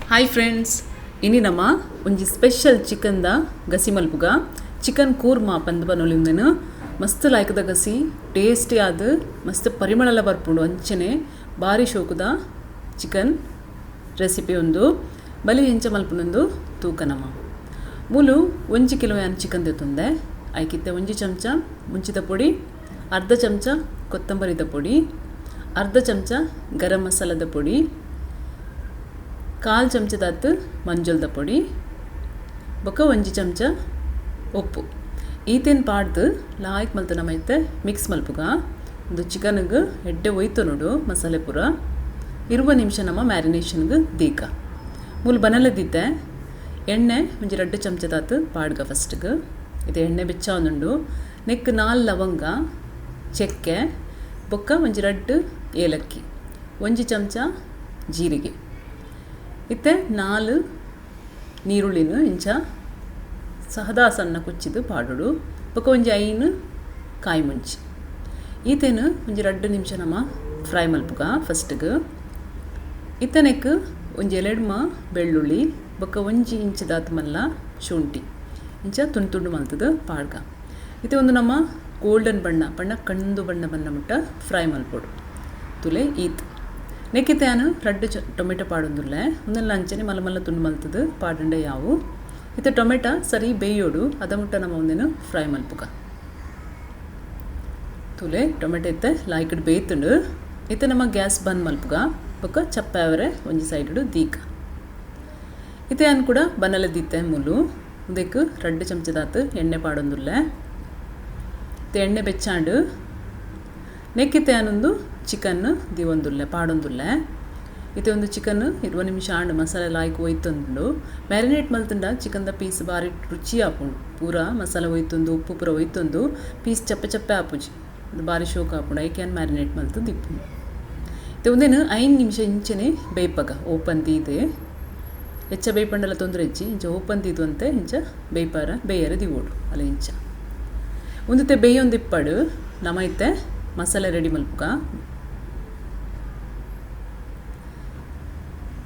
Hi friends, ಇನಿ ನಮ್ಮ ಒಂಜಿ ಸ್ಪೆಷಲ್ ಚಿಕನ್ the ಗಸಿ ಮಲ್ಪುಗ ಚಿಕನ್ ಕೂರ್ಮಾ ಪಂದ್ ಬನೊಲಿಂದೆನು ಮಸ್ತ್ ಲಾಯ್ಕದ ಗಸಿ ಟೇಸ್ಟಿ ಆದ್ ಮಸ್ತ್ ಪರಿಮಳಲ ಬರ್ಪುಂಡು ಅಂಚನೆ ಬಾರಿ ಶೋಕುದ ಚಿಕನ್ ರೆಸಿಪಿ ಒಂದು ಬಲಿ ಎಂಚ ಮಲ್ಪುನೊಂದು ತೂಕ ನಮ ಮೂಲು 1 ಕಿಲೋ ಯಾನ್ ಚಿಕನ್ ದೆತೊಂದೆ ಐಕಿತ್ತೆ 1 ಚಮಚ ಮುಂಚಿದ ಪೊಡಿ, ಅರ್ಧ ಚಮಚ ಕೊತ್ತಂಬರಿದ ಪೊಡಿ, ಅರ್ಧ ಚಮಚ ಗರಂ ಮಸಾಲದ ಪೊಡಿ, ಕಾಲು ಚಮಚದಾತ್ ಮಂಜಲ್ದ ಪೊಡಿ, ಬೊಕ 1 ಚಮಚ ಉಪ್ಪು. ಈತೇನ್ ಪಾಡ್ದು ಲಾಯ್ಕ್ ಮಲ್ತ ನಮೈತೆ ಮಿಕ್ಸ್ ಮಲ್ಪುಗ ಒಂದು ಚಿಕನ್ಗೆ ಎಡ್ಡೆ ಒಯ್ತು ನೋಡು ಮಸಾಲೆ ಪೂರ 20 ನಿಮಿಷ ನಮ್ಮ ಮ್ಯಾರಿನೇಷನ್ಗೆ ದೀಕ ಮೂಲು ಬನಲದಿತ್ತೆ ಎಣ್ಣೆ ಒಂಜಿ 2 ಚಮಚದಾತ್ ಪಾಡ್ಗ ಫಸ್ಟ್ಗೆ ಇದು ಎಣ್ಣೆ ಬೆಚ್ಚ ಒಂದುಂಡು ನೆಕ್ 4 ಲವಂಗ ಚಕ್ಕೆ ಬೊಕ್ಕ ಒಂಜಿ 2 ಏಲಕ್ಕಿ 1 ಚಮಚ ಜೀರಿಗೆ ಇತ್ತೆ 4 ನೀರುಳ್ಳಿನ ಇಂಚ ಸಹದಾ ಸಣ್ಣ ಕುಚ್ಚಿದು ಪಾಡೋಡು ಬೊಕ್ಕ ಒಂಜಿ 5 ಕಾಯಿ ಮುಂಚಿ ಈತೇನು ಒಂಜಿ 2 ನಿಮಿಷ ನಮ್ಮ ಫ್ರೈ ಮಲ್ಪುಗ ಫಸ್ಟ್ಗೆ ಇತ್ತನೆಕ್ ಒಂಜಿ ಎಲೆಡ್ಮ ಬೆಳ್ಳುಳ್ಳಿ ಬೊಕ್ಕ 1 ಇಂಚದಾತ್ ಮಲ್ಲ ಶುಂಠಿ ಇಂಚ ತುಂಡು ತುಂಡು ಮಲ್ತದು ಪಾಡ್ಗ ಇತ್ತೆ ಒಂದು ನಮ್ಮ ಗೋಲ್ಡನ್ ಬಣ್ಣ ಬಣ್ಣ ಕಂದು ಬಣ್ಣ ಬಣ್ಣ ಮುಟ್ಟ ಫ್ರೈ ಮಲ್ಪೊಡು ತುಲೆ ಈತ್ ನೆಕ್ಕಿತ್ತೆ ಯಾನು 2 ಟೊಮೆಟೊ ಪಾಡೊಂದುಲ್ಲೆ ಒಂದೆಲ್ಲ ಅಂಚನೆ ಮಲ್ಲ ಮಲ್ಲ ತುಂಡು ಮಲ್ತದು ಪಾಡಂಡೆ ಯಾವು ಇತ್ತೆ ಟೊಮೆಟೊ ಸರಿ ಬೇಯೋಡು ಅದ ಮುಟ್ಟ ನಮ್ಮ ಒಂದೇನು ಫ್ರೈ ಮಲ್ಪುಗ ತುಲೆ ಟೊಮೆಟೊ ಇತ್ತೆ ಲಾಯ್ಕಡ್ ಬೇಯ್ತುಂಡು ಇತ್ತೆ ನಮ್ಮ ಗ್ಯಾಸ್ ಬಂದ್ ಮಲ್ಪುಗ ಬೊಕ್ಕ ಚಪ್ಪಾವರೆ ಒಂಜಿ ಸೈಡು ದೀಕ ಇತ್ತೆ ಯಾನು ಕೂಡ ಬನಲೆ ದೀತೆ ಮುಲು ಉಂದೆಕ್ 2 ಚಮಚದಾತ್ ಎಣ್ಣೆ ಪಾಡೊಂದುಲ್ಲೆ ಇತ್ತೆ ಎಣ್ಣೆ ಬೆಚ್ಚಾಂಡು ನೆಕ್ಕಿತ್ತೆ ಯಾನೊಂದು ಚಿಕನ್ ದಿವೊಂದುಲ್ಲೆ ಪಾಡೊಂದುಲ್ಲೆ ಇತ್ತೆ ಒಂದು ಚಿಕನ್ 20 ನಿಮಿಷ ಆಂಡು ಮಸಾಲೆ ಲಾಯ್ಕ್ ಒಯ್ತೊಂದುಂಡು ಮ್ಯಾರಿನೇಟ್ ಮಲ್ತುಂಡ ಚಿಕನ್ದ ಪೀಸ್ ಬಾರಿ ರುಚಿ ಆಪುಂಡು ಪೂರ ಮಸಾಲೆ ಒಯ್ತೊಂದು ಉಪ್ಪು ಪೂರ ಒಯ್ತೊಂದು ಪೀಸ್ ಚಪ್ಪೆ ಚಪ್ಪೆ ಆಪುಜಿ ಬಾರಿ ಶೋಕ ಆಪುಂಡು ಐಕೆ ಮ್ಯಾರಿನೇಟ್ ಮಲ್ತು ದಿಪ್ಪುಂಡು ಇತ್ತೆ ಒಂದೇನು 5 ನಿಮಿಷ ಇಂಚನೆ ಬೇಯ್ಪಗ ಓಪನ್ ದೀದೆ ಹೆಚ್ಚ ಬೇಯ್ಪಂಡಲ ತೊಂದರೆ ಹೆಚ್ಚಿ ಇಂಚ ಓಪನ್ ದೀದು ಅಂತೆ ಇಂಚ ಬೇಯ್ಪಾರ ಬೇಯರ ದಿವೋಡು ಅಲ್ಲ ಇಂಚ ಒಂದಿತ್ತೆ ಬೇಯೊಂದು ಇಪ್ಪಡು ನಮ ಇತ್ತೆ ಮಸಾಲೆ ರೆಡಿ ಮಲ್ಪುಗ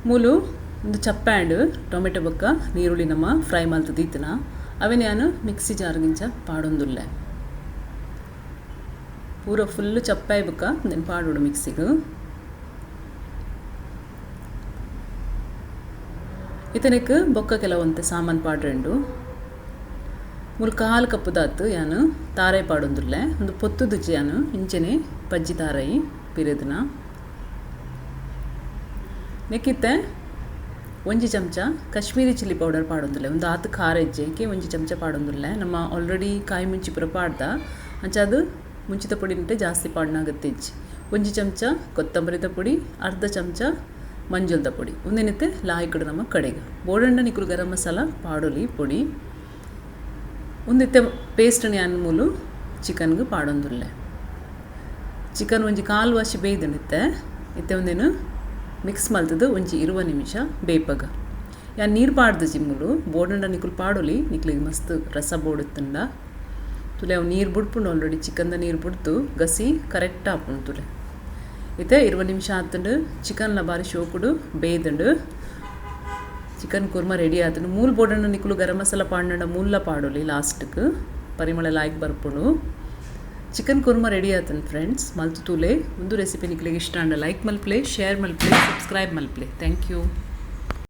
ಮೂಲು ಒಂದು ಚಪ್ಪಾಂಡು ಟೊಮೆಟೊ ಬೊಕ್ಕ ನೀರುಳ್ಳಿ ನಮ್ಮ ಫ್ರೈ ಮಲ್ತು ದೀತನ ಅವೆ ನಾನು ಮಿಕ್ಸಿ ಜಾರ್ಗಿಂಚ ಪಾಡೊಂದುಲ್ಲೆ ಪೂರ ಫುಲ್ಲು ಚಪ್ಪಾಯಿ ಬೊಕ್ಕ నేను ಪಾಡೋಡು ಮಿಕ್ಸಿಗೆ ಇತನಕ್ಕೆ ಬೊಕ್ಕ ಕೆಲವಂತೆ ಸಾಮಾನು ಪಾಡ್ರೆಂಡು ಮೂಲು ಕಾಲು ಕಪ್ಪುದಾತು ಯಾನು ತಾರೈ ಪಾಡೊಂದುಲ್ಲೆ ಒಂದು ಪೊತ್ತುದುಜಿ ಯಾನು ಇಂಚನೆ ಪಜ್ಜಿ ತಾರೈ ಪಿರೆದನ ನೆಕ್ಕಿತ್ತೆ 1 ಚಮಚ ಕಾಶ್ಮೀರಿ ಚಿಲ್ಲಿ ಪೌಡರ್ ಪಾಡೊಂದುಲ್ಲೆ ಒಂದು ಆತು ಖಾರ ಹೆಜ್ಜೆಗೆ 1 ಚಮಚ ಪಾಡೊಂದುಲ್ಲೆ ನಮ್ಮ ಆಲ್ರೆಡಿ ಕಾಯಿ ಮುಂಚಿ ಪೂರ ಪಾಡ್ದ ಅಂಚ ಅದು ಮುಂಚಿತ ಪೊಡಿನಂತೆ ಜಾಸ್ತಿ ಪಾಡನಾಗತ್ತೆ ಹೆಜ್ಜಿ 1 ಚಮಚ ಕೊತ್ತಂಬರಿದ ಪೊಡಿ, ಅರ್ಧ ಚಮಚ ಮಂಜಲ್ದ ಪೊಡಿ ಒಂದೇನೈತೆ ಲಾಯ್ಕಡು ನಮ್ಮ ಕಡೆಗೆ ಬೋಡಂಡ ನಿಕುಲು ಗರಂ ಮಸಾಲ ಪಾಡೊಲಿ ಪೊಡಿ ಒಂದಿತ್ತೆ ಪೇಸ್ಟ್ ಯಾನ್ ಮೂಲು ಚಿಕನ್ಗೆ ಪಾಡೊಂದುಲ್ಲೆ ಚಿಕನ್ ಒಂಜಿ ಕಾಲು ವಾಶಿ ಬೇಯ್ದನಿತ್ತೆ ಇತ್ತೆ ಒಂದೇನು ಮಿಕ್ಸ್ ಮಲ್ತದು ಒಂಜಿ 20 ನಿಮಿಷ ಬೇಯ್ಪಗ ಯಾನ್ ನೀರು ಪಾಡ್ದು ಜಿಮ್ಮುಲು ಬೋಡಂಡ ನಿಕುಲು ಪಾಡೊಲಿ ನಿಕ್ಲಿಗೆ ಮಸ್ತ್ ರಸ ಬೋಡುತ್ತಂಡ ತುಲೆ ಅವು ನೀರು ಬುಡ್ಪುಂಡು ಆಲ್ರೆಡಿ ಚಿಕನ್ದ ನೀರು ಬುಡ್ತು ಗಸಿ ಕರೆಕ್ಟ್ ಆಪುಂಡು ತುಲೆ ಇತ್ತೆ 20 ನಿಮಿಷ ಆತುಂಡು ಚಿಕನ್ಲ ಬಾರಿ ಶೋಕುಡು ಬೇಯ್ದುಂಡು ಚಿಕನ್ ಕೂರ್ಮ ರೆಡಿ ಆತುಂಡು ಮೂಲು ಬೋಡಂಡ ನಿಕುಲು ಗರಂ ಮಸಾಲ ಪಾಡಂಡ ಮೂಲ ಪಾಡೊಲಿ ಲಾಸ್ಟ್ಗೆ ಪರಿಮಳ ಲಾಯ್ಕ್ ಬರ್ಪುಂಡು ಚಿಕನ್ ಕೂರ್ಮ ರೆಡಿ ಆತನ್ ಫ್ರೆಂಡ್ಸ್ ಮಲ್ತು ತೂಲೆ ಒಂದು ರೆಸಿಪಿ ನಿಕ್ಲಿಗೆ ಇಷ್ಟ ಅಂಡ ಲೈಕ್ ಮಲ್ಪ್ಲೆ ಶೇರ್ ಮಲ್ಪ್ಲೆ ಸಬ್ಸ್ಕ್ರೈಬ್ ಮಲ್ಪ್ಲೆ thank you.